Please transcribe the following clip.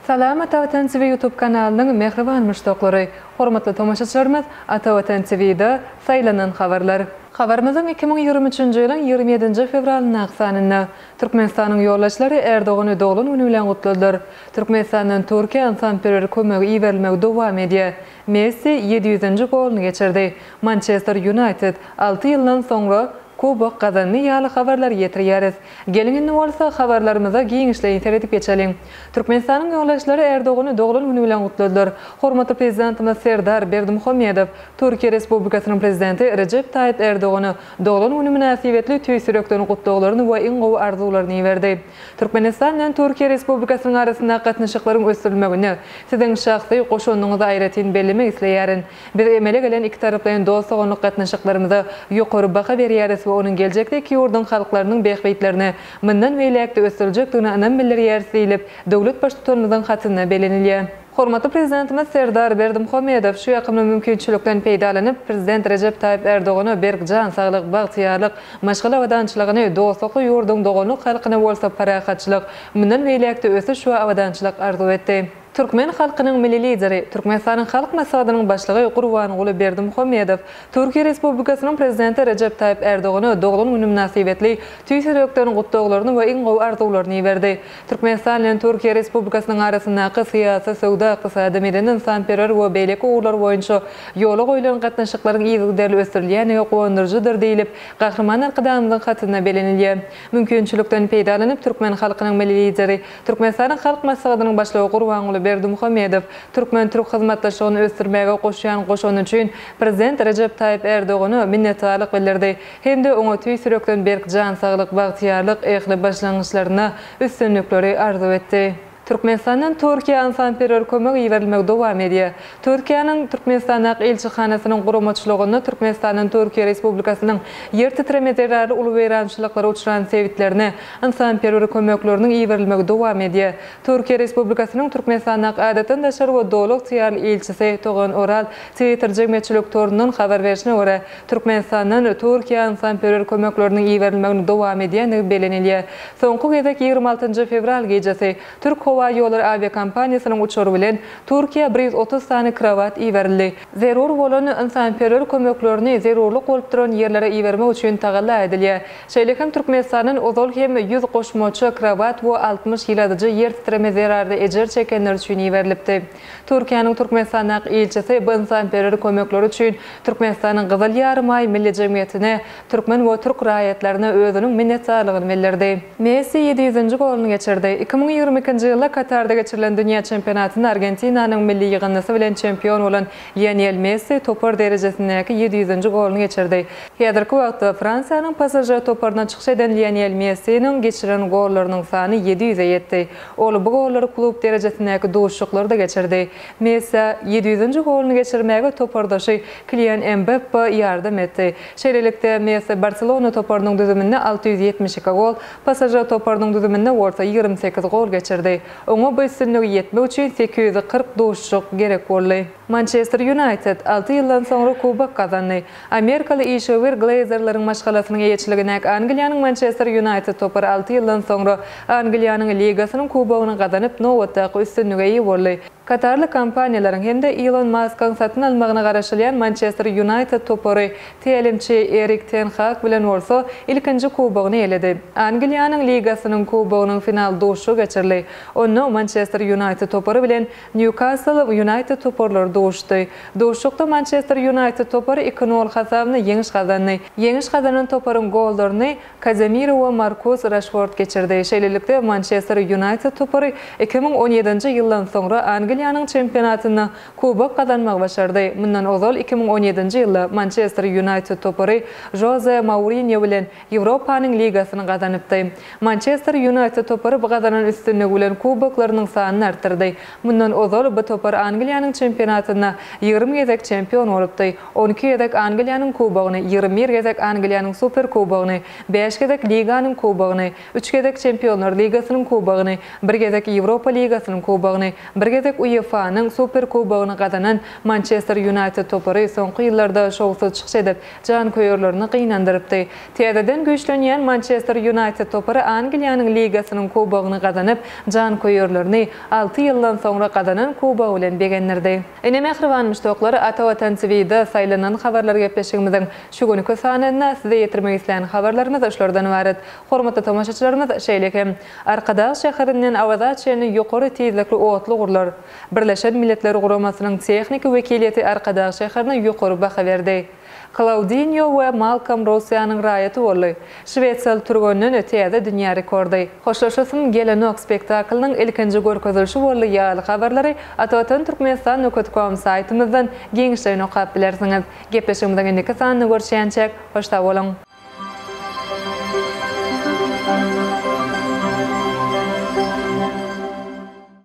Salam Ata Watan TV YouTube kanalynyň mähriban muşdaklary! Hormatly tomaşaçylarymyz Ata Watan TV-da saýlanan habarlar. Habarymyzyň 2023-nji ýylyň 27-nji fewralyndaky sanynda Türkmenistanyň ýolbaşçylary Erdogany doglan güni bilen gutladylar. Türkmenistandan Türkiýä ynsanperwer kömegi iberilmegi dowam edýär. Messi 700-nji goluny geçirdi. Mançester Ýunaýted alty ýyldan soňra kubok gazandy ýaly habarlary ýetirýäris. Geliň indi bolsa habarlarymyza giňişleýin seredip geçeliň. Türkmenistanyň ýolbaşçylary Erdogany doglan güni bilen gutladylar. Hormatly Prezidentimiz Serdar Berdimuhamedow Türkiýe Respublikasynyň Prezidenti Rejep Taýyp Erdogana doglan güni mynasybetli tüýs ýürekden gutlaglaryny we iň gowy arzuwlaryny iberdi. Türkmenistan bilen Türkiýe Respublikasynyň arasyndaky gatnaşyklaryň ösdürilmeginde Siziň şahsy goşandyňyzy aýratyn bellemek isleýärin. Biz emele gelen ikitaraplaýyn dost-doganlyk gatnaşyklarymyza ýokary baha berýäris we onuň geljekde iki ýurduň halklarynyň bähbitlerine mundan beýläk-de ösdüriljekdigine ynam bildirýäris diýlip, döwlet Baştutanymyzyň hatynda bellenilýär. Hormatly Prezidentimiz Serdar Berdimuhamedow şu ýakymly mümkinçilikden peýdalanyp, Prezident Rejep Taýyp Erdogana berk jan saglyk, bagtyýarlyk, maşgala abadançylygyny, dostlukly ýurduň doganlyk halkyna bolsa parahatçylyk, mundan beýläk-de ösüş we abadançylyk arzuw etdi. Türkmen halkynyň Milli Lideri, Türkmenistanyň Halk Maslahatynyň Başlygy Gurbanguly Berdimuhamedow Türkiýe Respublikasynyň Prezidenti Rejep Taýyp Erdogana doglan güni mynasybetli tüýs ýürekden gutlaglaryny we iň gowy arzuwlaryny iberdi. Türkmenistan bilen Türkiýe Respublikasynyň arasyndaky syýasy, söwda-ykdysady, medeni-ynsanperwer we beýleki ugurlar boýunça ýola goýlan gatnaşyklaryň yzygiderli ösdürilýändigi guwandyryjydyr diýlip, Gahryman Arkadagymyzyň hatynda bellenilýär. Mümkinçilikden peýdalanyp, türkmen halkynyň Milli Lideri, Türkmenistanyň Halk Maslahatynyň Başlygy Gurbanguly Berdimuhamedow türkmen-türk hyzmatdaşlygyny ösdürmäge goşýan goşandy üçin Prezident Rejep Taýyp Erdogana minnetdarlyk bildirdi hem-de oňa tüýs ýürekden berk jan saglyk, bagtyýarlyk, ähli başlangyçlarynda üstünlikleri arzuw etdi. Türkmenistandan Türkiýä ynsanperwer kömek iberilmegi dowam edýär. Türkiýäniň Türkmenistandaky ilçihanasynyň guramaçylygynda Türkmenistandan Türkiýe Respublikasynyň ýer titreme zerarly uly weýrançylyklara uçran sebitlerine ynsanperwer kömekleriniň iberilmegi dowam edýär. Türkiýe Respublikasynyň Türkmenistandaky Adatdan daşary we Doly ygtyýarly ilçisi Togan Oral Twitter jemgyýetçilik torundan habar berşine görä, Türkmenistandan Türkiýä ynsanperwer kömekleriniň iberilmegini dowam edýändigi bellenilýär. Soňky gezek 26 njy fewral gijesi Türk howa ýollary awiakompaniýasynyň uçary bilen Türkiýä 130 sany krowat iberildi. Zerur bolan ynsanperwer kömeklerini zerurlyk bolup duran ýerlere ibermek üçin tagalla edilýär. Şeýle hem Türkmenistandan ozal hem 100 goşmaça krowat we 60 ýyladyjy ýer titreme zerarly ejir çekenler üçin iberilipdi. Türkiýäniň Türkmenistandaky ilçisi bu ynsanperwer kömekleri üçin Türkmenistanyň Gyzyl Ýarymaý Milli jemgyýetine, türkmen we türk raýatlaryna özüniň minnetdarlygyny bildirdi. Messi 700-nji goluny geçirdi. 2022-nji ýylda Katarda geçirilen dünýä çempionatynda Argentinanyň milli ýygyndysy bilen çempion bolan Lionel Messi topar derejesindäki 700-nji goluny geçirdi. Häzirki wagtda Fransiýanyň PSŽ toparynda çykyş eden Lionel Messiniň geçiren gollarynyň sany 700-e ýetdi. Ol bu gollary klub derejesindäki duşuşyklarda geçirdi. Messä 700-nji goluny geçirmäge topardaşy Kilian Mbappe ýardam etdi. Şeýlelikde, Messi Barselona toparynyň düzüminde 672 gol, PSŽ toparynyň düzüminde bolsa 28 gol geçirdi. Oňa bu üstünlige ýetmek üçin 840 duşuşyk gerek boldy. Mançester Ýunaýted alty ýyldan soňra kubok gazandy. Amerikaly işewür Gleýzerleriň maşgalasynyň eýeçiligindäki Angliýanyň Mançester Ýunaýted topary alty ýyldan soňra Angliýanyň ligasynyň kubogyny gazanyp, nobatdaky üstünlige eýe boldy. Katarly kompaniýalaryň hem-de Ilon Maskyň satyn almagyna garaşylýan Mançester Ýunaýted topary tälimçi Erik ten Hag bilen bolsa ilkinji kubogyny eýeledi. Angliýanyň ligasynyň kubogynyň final duşuşygy geçirildi. Onda Mançester Ýunaýted topary bilen Nýukasl Ýunaýted toparlary duşuşdy. Duşuşykda Mançester Ýunaýted topary iki nol hasabynda ýeňiş gazandy. Ýeňiş gazanan toparyň gollaryny Kazemiro we Markus Raşford geçirdi. Şeýlelikde, Mançester Ýunaýted topary 2017-nji ýyldan soňra Angliýanyň çempionatynda kubok gazanmagy başardy. Mundan ozal 2017-nji ýylda Mançester Ýunaýted topary Žoze Mourinýo bilen Ýewropanyň ligasyny gazanypdy. Mançester Ýunaýted topary bu gazanan üstünligi bilen kuboklarynyň sanyny artdyrdy. Mundan ozal bu topar Angliýanyň çempionatynda 20 gezek çempion bolupdy. 12 gezek Angliýanyň kubogyny, 21 gezek Angliýanyň Super kubogyny, bäş gezek liganyň kubogyny, üç gezek Çempionlar ligasynyň kubogyny, bir gezek Ýewropa ligasynyň kubogyny, bir gezek. UEFA-nyň Super Kubogyny gazanan Mançester Ýunaýted topary soňky ýyllarda şowsuz çykyş edip, janköýerlerini gynandyrypdy. Täzeden güýçlenýän Mançester Ýunaýted topary Angliýanyň ligasynyň kubogyny gazanyp, janköýerlerini alty ýyldan soňra gazanan kubogy bilen begendirdi. Ine, mähriban muşdaklar, Ata Watan TV-de saýlanan habarlar gepleşigimiziň şu günki sanynda size ýetirmek islän habarlarymyz şulardan ybarat. Hormatly tomaşaçylarymyz, şeýle hem, Arkadag şäherinden Awaza çenli ýokary tizlikli otly gurlar. Birleşen Milletler Guramasynyň tehniki wekiliýeti Arkadag şäherine ýokary baha berdi. Klaudinýo we Malkom Russiýanyň raýaty boldy. Şwesiýaly türgenden täze dünýä rekordy. Hoşlaşasym gelenok spektaklynyň ilkinji görkezilişi boldy ýaly habarlary Atavatan Türkmenistan nöket kom saýtymyzdan giňişleýin okap bilersiňiz. Gepleşigimiziň indiki sanynda görüşýänçäk, hoş sag boluň!